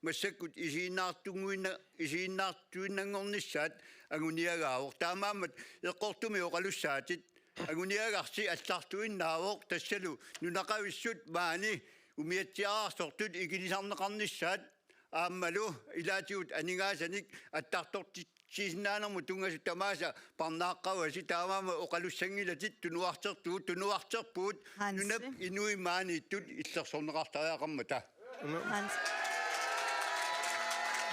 massakkut isiginnaartunnguinna-, isiginnaartuinnanngornissaat anguniagaavoq. Taamaammat eqqortumik oqalussaatit, anguniagarsi allarluinnaavoq, tassalu nunaqavissut maani umiatsiaararsortut ikilisarneqarnissaat aammalu ilaatigut aningaasanik attartortitsisinnaanermut tunngasut tamaasa parnaaqqavasi, taamaammat oqalussanngilatit tunuartertugut, tunuarterpugut. Hansi. Nunap inui maaniittut illersorneqartariaqarmata. Hansi.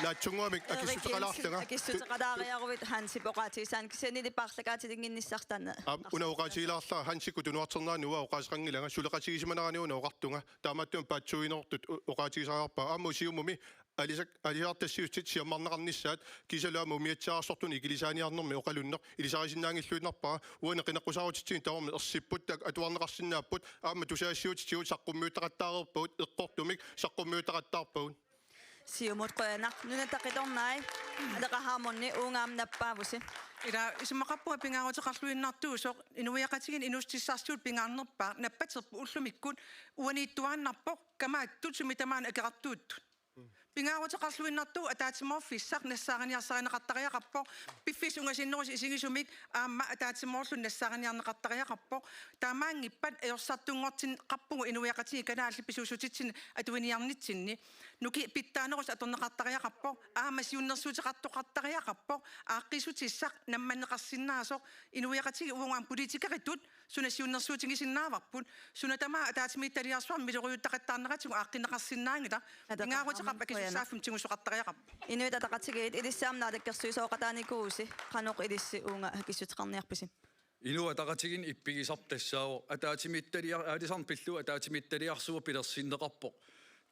Naatsunnguamik. Erik Jensen, akissuteqalaarlanga. Akissuteqalaariaruit Hansip oqaatigisaanut, kisiannili paarlakaatilinnginnissarsi taanna. Aap, una oqaatigilaarlara, Hansikkut tunuarternerani uanga oqaaseqanngilanga, suleqatigisimanaranni una oqartunga. Taamaattumik paatsuuginertut u-, oqaatigisariaqarpara. Aamma Siumumi aalisak-, aalisartassiissutit siammarneqarnissaat, kiisalu aamma umiatsiaararsortunut ikilisaaniarnermi oqalunneq ilisarisinnaanngilluinnarpara. Uani qineqqusaarutitsinni tamarmik ersipput, taakku atuarneqarsinnaapput, aamma tusagassiuutitigut saqqummiuttaqattaareerpagut, eqqortumik saqqummiuttaqattaarpagut. Siumut qujanaq. Nunatta Qitornai, Aleqa Hammond, uunga aamma nappaavusi. Ila isumaqarpunga pingaaruteqarluinnartuusoq, inuiaqatigiinni inuussutissarsiutit pingaarnerpaat nappaterput ullumikkut uaniittuaannarpoq, kamaattut sumi tamaana akeqartuuttut. Pingaaruteqarluinnartuuvoq ataatsimoorfissaq nassaariniarsarineqartariaqarpoq, piffissap ungasinnerusoq isigisumik aamma ataatsimoorluni nassaariniarneqartariaqarpoq. Taamaanngippat ajorsartunngortinneqarpugut inuiaqatigiit kalaallit pisuussutitsinnut atuiniarnitsinni. Nukiit pitsaanerusut atorneqartariaqarpoq, aamma siunnersuuteqartoqartariaqarpoq, aaqqissutissaq nammanneqarsinnaasoq, inuiaqatigiit uagut aamma politikeritut suna siunnersuutigisinnaavarput, suna tamaat ataatsimiititaliarsuarmik miloriuttaqattaarneratigut aaqqinneqarsinnaanngilaq. Naleraq, pingaaruteqarpoq, aamma qujanaq. Akisussaaffimmi tigussoqartariaqarpoq. Inuit Ataqatigiit, ilissi aamma naalakkersuisooqataanikuusi, qanoq ilissi uunga akissutiqarniarpisi? Inuit Ataqatigiinni ippigisarput tassaavoq ataatsimiittaliar-, aalisarneq pillugu ataatsimiititaliarsuaq pilersinneqarpoq.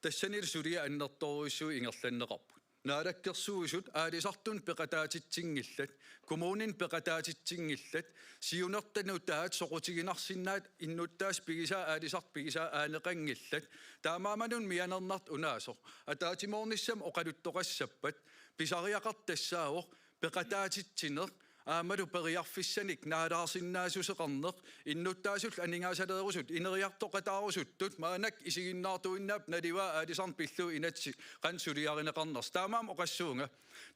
Tassanilu suliat annertoorujussuit ingerlanneqarput. Naalakkersuisut aalisartunut peqataatitsinngillat, kommuninut peqataatitsinngillat, siunertaq nutaat soqutiginarsinnaat innuttaasut pigisaat, aalisartut pigisaat aaneqanngillat. Taamaammat una mianernartoq unaasoq. Ataatsimoornissamut oqaluttoqassappat, pisariaqartoq tassaavoq peqataatitsineq, aammalu periarfissanik naalaarsinnaassuseqarneq, innuttaasullu aningaasaleerusut ineriartoqataarusuttut maannakkut isiginnaartuinnaapput naluara aalisarneq pillugu inatsit qanoq suliarineqarnersut. Taamaammat oqassuunga,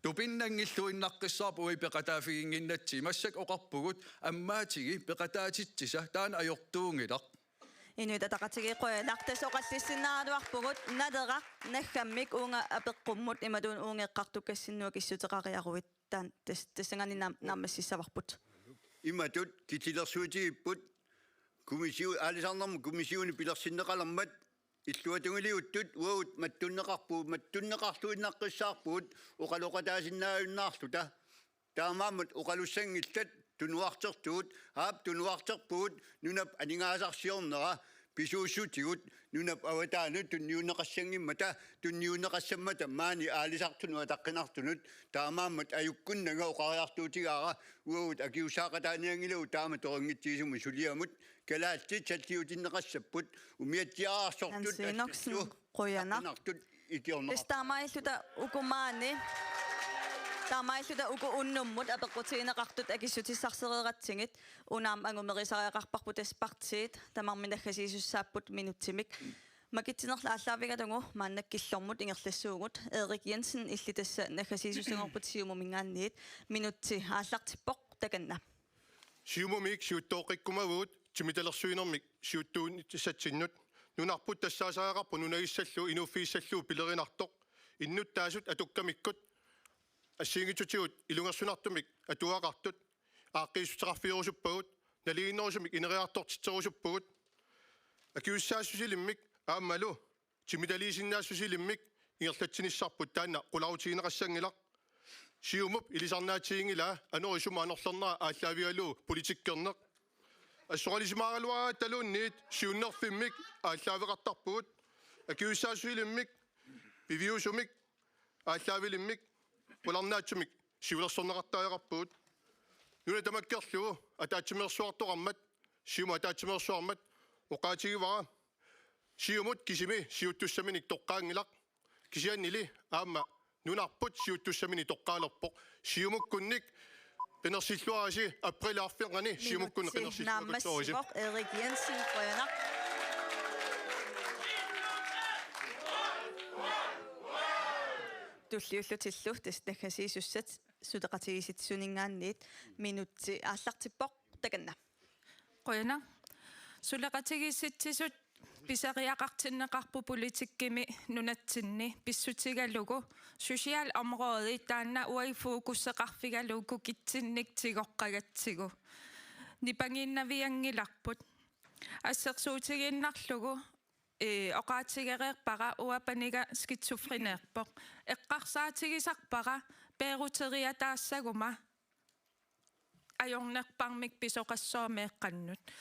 tupinnanngilluinnaqqissaarput uagut peqataaffiginnginnatsigu, massakkut oqarpugut ammaatigi peqataatitsisa, taanna ajortuunngilaq. Inuit Ataqatigiit, qujanaq, tassa oqallissinnaagaluarpugut. Naleraq, naggammik uunga apeqqummut imaluunniit uunga eqqartukkassinnut akissuteqariaruit. Taanna tas-, tassanngaanniit naam-, naammassissavarput. Imatut kitilersuutigipput, komissio-, aalisarnermut kommissioni pilersinneqalermat illuatungiliuttut uagut mattunneqarpugut, mattunneqarluinnaqqissaarpugut oqaloqataasinnaajunnaarluta. Taamaammat oqalussanngillat tunuartertugut, aap, tunuarterpugut nunap aningaasarsiornera pisuussutigut nunap avataanut tunniunneqassanngimmata, tunniunneqassammata maani aalisartunut ataqqinartunut. Taamaammat ajukkunnanga oqariartuutigaara uagut akisussaaqataanianngilagut taama torinngitsigisugut suliamut. Kalaallit salliutinneqassapput umiatsiaararsortut Hans Enoksen, assut qujanaq. Ataqqinartut ikiorneqarput. Tassa taamaalilluta uku maani, taamaalilluta uku unnummut apeqqutigineqartut akissutissarsereeratsigit, una aamma angumerisariaqarparput tassa partiit tamarmik naggasiisussaapput minutsimik. Makitsinerlu aallaavigalugu maannakkut killormut ingerlassuugut. Erik Jensen, illit tassa naggasiisussanngorput Siumuminngaanniit, minutsi aallartippoq, takanna. Siumumit siuttooqqikkumavugut timitalersuinermik siuttuunissatsinnut. Nunarput tassaasariaqarpoq nunagissallugu inuuffigissallugu pilerinartoq. Innuttaasut atukkamikkut assigiinngitsutigut ilungersunartumik atugaqartut aaqqiissuteqarfigerusuppagut, nalinginnerusumik ineriartortitserusuppugut. Akisussaassusilimmik aammalu timitaliisinnaassusilimmik ingerlatsinissarput taanna qularutigineqassanngilaq. Siumup ilisarnaatsiginngilaa anori sumut anorlernera aallaavigalugu politikkerneq. Assoralisimaaraluarattaluunniit siunnerfimmik aallaaveqartarpugut. Akisussaassusilimmik, piviusumik, aallaavilimmik, qularnaatsumik siulersorneqartariaqarpugut. Nuna tamakkerlugu ataatsimeersuartoqarmat, Siumut ataatsimeersuarmat oqaatigivara: Siumut kisimi siuttussaminik toqqaanngilaq. Kisiannili aamma nunarput siuttussaminik toqqaalerpoq. Siumukkunnik qinersilluarisi, aprilip arfernganni Siumukkunnik qinersilluarisi. Minutsi naammassivoq, Erik Jensen, qujanaq. Tulliullutillu tassa naggasiisussat suleqatigiissitsisuninngaanniit, minutsi aallartippoq, takanna. Qujanaq. Suleqatigiissitsisut pisariaqartinneqarput politikkimi nunatsinni pissutigalugu socialområde, taanna uagut fokuseqarfigalugu kukitsinnik tigoqqagatsigu. Nipangiinnavianngilarput. Assersuutigiinnarlugu, ee, oqaatigereerpara uanga paniga skizofreneerpoq. Eqqarsaatigisarpara peeruteriataassaguma ajornerpaamik pisoqassooq meeqqannut.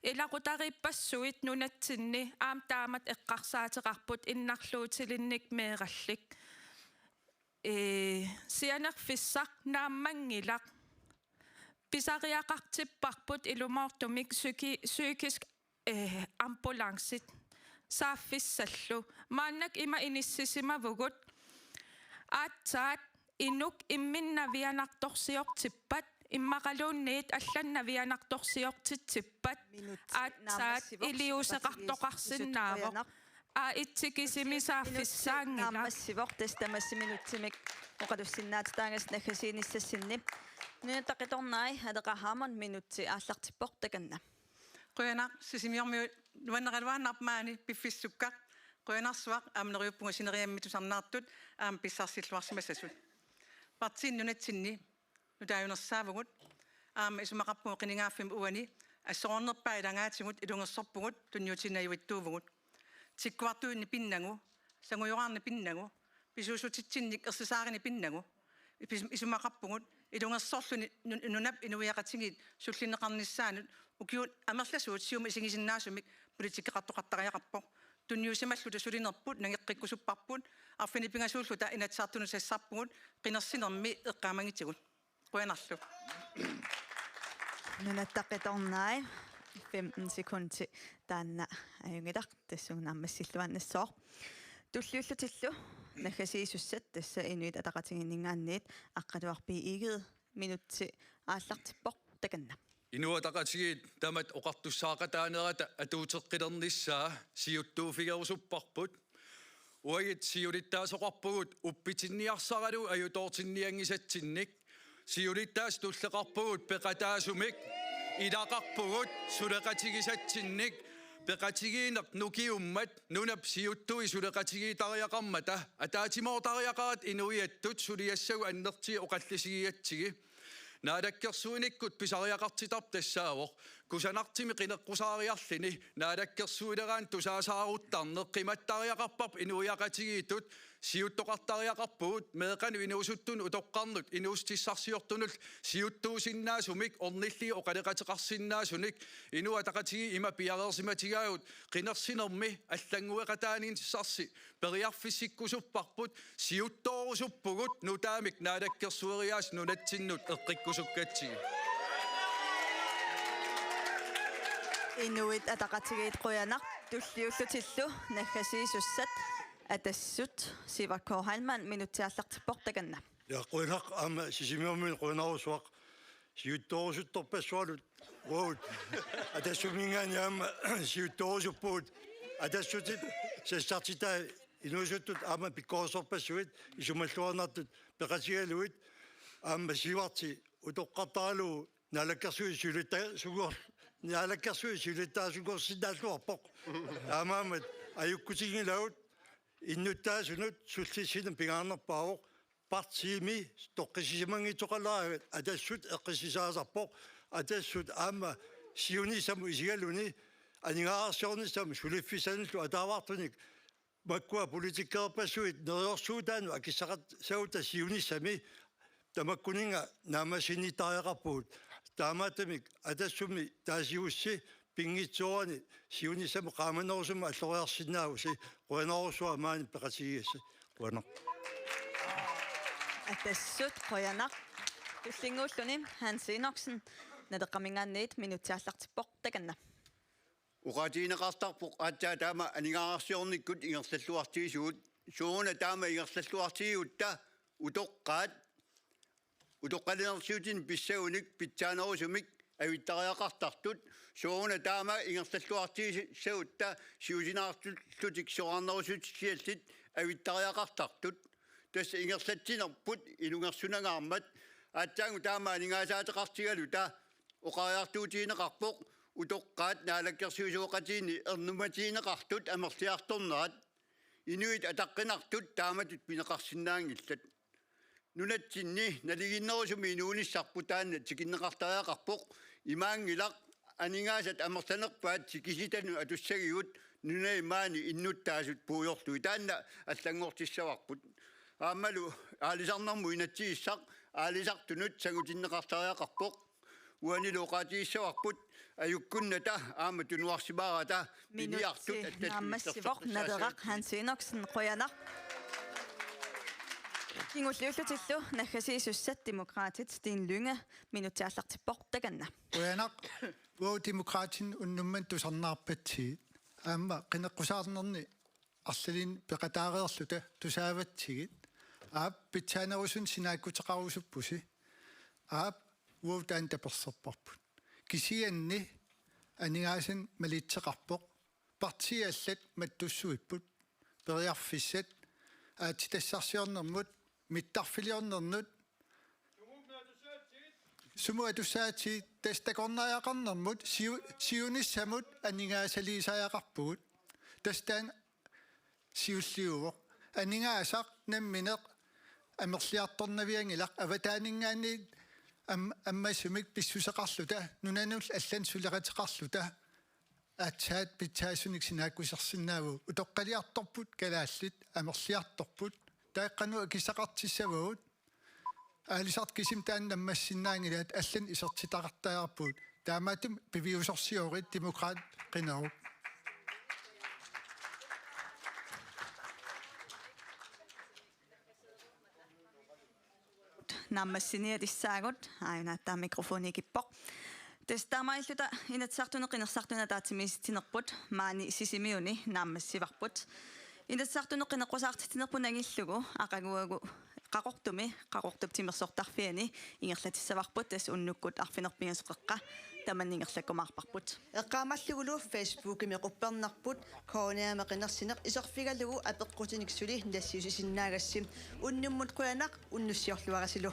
Ilaqutariippassuit nunatsinni aamma taamatut eqqarsaateqarput innarluutilinnik meerallik. Ee, sianerfissaq naammanngilaq. Pisariaqartipparput ilumoortumik psyki-, psykisk, ee, ambulancit saaffissallu. Maannakkut ima inissisimavugut: aatsaat inuk imminnavianartorsiortippat, immaqaluunniit allannavianartorsiortitsippat, minutsi aatsaat naammassivoq, iliuuseqartoqarsinnaavoq. Qujanaq. A et-i kisimi minutsi saaffissaanngilaq. Naammassivoq, tassa tamassi minutsimik oqalussinnaatitaagassi naggasiinissassinni. Nunatta Qitornai, Aleqa Hammond, minutsi aallartippoq, takanna. Qujanaq, Sisimiormiut nuanneraluaannarpoq maani piffissaq sukkaq. Qujanarsuaq aamma neriuppunga sineriammi tusarnaartut aamma pissarsilluarsimassasut. Partiini nunatsinni nutaajunersaavugut, aamma isumaqarpugut qinigaaffimmi uani assorornerpaat ilagaatigut ilungersorpugut tunniutiinnaq najuittuuvugut. Tikkuartuinik pinnagu, sangujoraarnik pinnagu, pisuussutitsinnik ersisaarinik pinnagu, ipis-, isumaqarpugut ilungersorluni nun-, nunap inuiaqatigiit sullinneqarnissaanut ukiut amerlasuut siumut isigisinnaasumik politikkeqartoqartariaqarpoq. Tunniusimalluta sulinerput nangeqqikkusupparput, arfineq-pingasuulluta Inatsisartunut sassarpugut, qinersinermi eqqaamanngitsugut. Qujanarlu. Nunatta Qitornai, femten sekundi taanna ajunngilaq, tassunga naammassilluaannassooq. Tulliullutillu naggasiisussat, tassa Inuit Ataqatigiinninngaanniit Aqqaluaq B. Egede, minutsi aallartippoq, takanna. Inuit Ataqatigiit tamatta oqartussaaqataanerata atuuteqqilernissaa siuttuuffigerusupparput. Uagut siulittaasoqarpugut uppitinniarsaralugu ajutoortinnianngisatsinnik. Siulittaasut tulleqarpugut peqataasumik, ilaqarpugut suleqatigisatsinnik, peqatigiinneq nukiummat, nunap siuttui suleqatigiittariaqarmata, ataatsimoortariaqarata inuiattut suliassagut annertuut oqallisigigatsigit. Naalakkersuinikkut pisariaqartitarput tassaavoq kusanartumik qineqqusaariarluni naalakkersuileraanni tusaasaaruttarneq qimattariaqarparput inuiaqatigiittut, siuttoqartariaqarpugut meeqqanut inuusuttunut utoqqarnut inuussutissarsiortunullu siuttuusinnaasumik ornillugit oqaloqateqarsinnaasunik. Inuit Ataqatigiit ima piareersimatigaagut qinersinermi allanngueqataaniinnissarsi periarfissikkusupparput, siuttoorusuppugut nutaamik naalakkersueriaaseq nunatsinnut eqqikkusukkatsigu. Inuit Ataqatigiit qujanaq, tulliullutillu naggasiisussat Atassut, Sivert K. Heilmann, minutti aallartippoq, takanna. Ja, qujanaq aamma Sisimiormiunit qujanarsuaq siuttoorusuttorpassuarnut uagut. Atassuminngaanniit aamma siuttoorusuppugut. Atassutip sassartitai inuusuttut aamma pikkorissorpassuit isumalluarnartut peqatigalugit aamma Siverti utoqqartaralugu naalakkersuisut siulittaasugor-, naalakkersuisut siulittaasunngorsinnaalluarpoq. Taamaammat ajukkutinngilagut innuttaasunut sullissineq pingaarnerpaavoq. Partiimi toqqissisimanngitsoqaleraangat Atassut eqqissisaasarpoq. Atassut aamma siunissamut isigaluni aningaasarsiornissamut suliffissanullu ataavartunik makkua politikerpassuit neriorsuutaannut akissaqassagutta siunissami tamakkuninnga naammassinnittarpavut. Taamaattumik Atassummi taasivussi pinngitsoorani siunissami qaamanerusumik alloriarsinnaavusi. Qujanarsuaq maani peqatigigassi. Qujanaq. Atassut qujanaq. Tullinnguulluni Hans Enoksen, Naleqqaminngaanniit, minutti aallartippoq, takanna. Oqaatigineqartarpoq aatsaat taama aningaasarsiornikkut ingerlalluartigisugut. Sooruna taama ingerlalluartigigutta utoqqaat utoqqalinersiutinik pissagunik pitsaanerusumik avittariaqartartut. Sooruna taama ingerlalluartigissagutta siusinaartullutik soraarnerusutsiallit avittariaqartartut. Tassa ingerlatsinerput ilungersunangaarmat. Aatsaannguaq taama aningaasaateqartigaluta oqariartuutigineqarpoq utoqqaat naalakkersuisooqatigiinni ernummatigineqartut amerliartornerat. Inuit ataqqinartut taamatut pineqarsinnaanngillat. Nunatsinni nalinginnerusumik inuunissarput taanna tikinneqartariaqarpoq. Imaanngilaq aningaasat amerlanerpaat tikisitanut atussagigut nunani maani innuttaasut puigorlugit. Taanna allanngortissavarput. Aammalu aalisarnermut inatsisissaq aalisartunut sangutinneqartariaqarpoq. Uanilu oqaatigissavarput ajukkunnata aamma tunuarsimaarata piniartut. Minutsi naammassivoq, Naleraq Hans Enoksen, qujanaq. Kingulliullutillu naggasiisussat Demokraatit, Steen Lynge, minutti aallartippoq, takanna. Qujanaq. Uagut Demokraatit unnuk manna tusarnaarpatsigit. Aamma qineqqusaarnerni arlalinnik peqataareerluta tusaavatsigit. Aap, pitsaanerusunik sinaakkuteqarusuppusi. Aap, uagut taanna taperserparput. Kisianni aningaasanik malitseqarpoq. Partiit allat mattussuipput. Periarfissat aatsitassarsiornermut, mittarfiliornernut, sumut atussaatit, tassa takornariaqarnermut siu-, siunissamut aningaasaliisariaqarpugut. Tassa taanna siulliuvoq. Aningaasaq nammineq amerliartornavianngilaq, avataaninngaanniit am-, ammasumik pissuseqarluta, nunanullu allanut suleqateqarluta. Aatsaat pitsaasunik sinaakkusersinnaavugut. Utoqqaliartorput kalaallit, amerliartorput. Taava qanoq akissaqartissavagut? Aalisartut kisimik taanna naammassinnaanngilaat, allanut isertitaqartariaqarpugut. Taamaattumik piviusorsiorit, Demokraatit qinerup. Naammassinialissaagut, aajuna taava mikrofoni ikippoq. Tassa taamaalilluta Inatsisartuni qinersisartuni ataatsimiititsinerput maani Sisimiuni naammassivarput. Inatsisartuni qineqqusaartitsinerput nangillugu aqaguagu Qaqortumi, Qaqortup timersortarfiani ingerlatissavarput, tassa unnukkut arfineq-pingasut qeqqa tamanna ingerlakkumaarparput. Eqqaamalugulu Facebookimi quppernerput K N R-imi qinersineq iserfigalugu apeqqutinik suli nassiussisinnaagassi. Unnummut qujanaq, unnussiorluarisilu.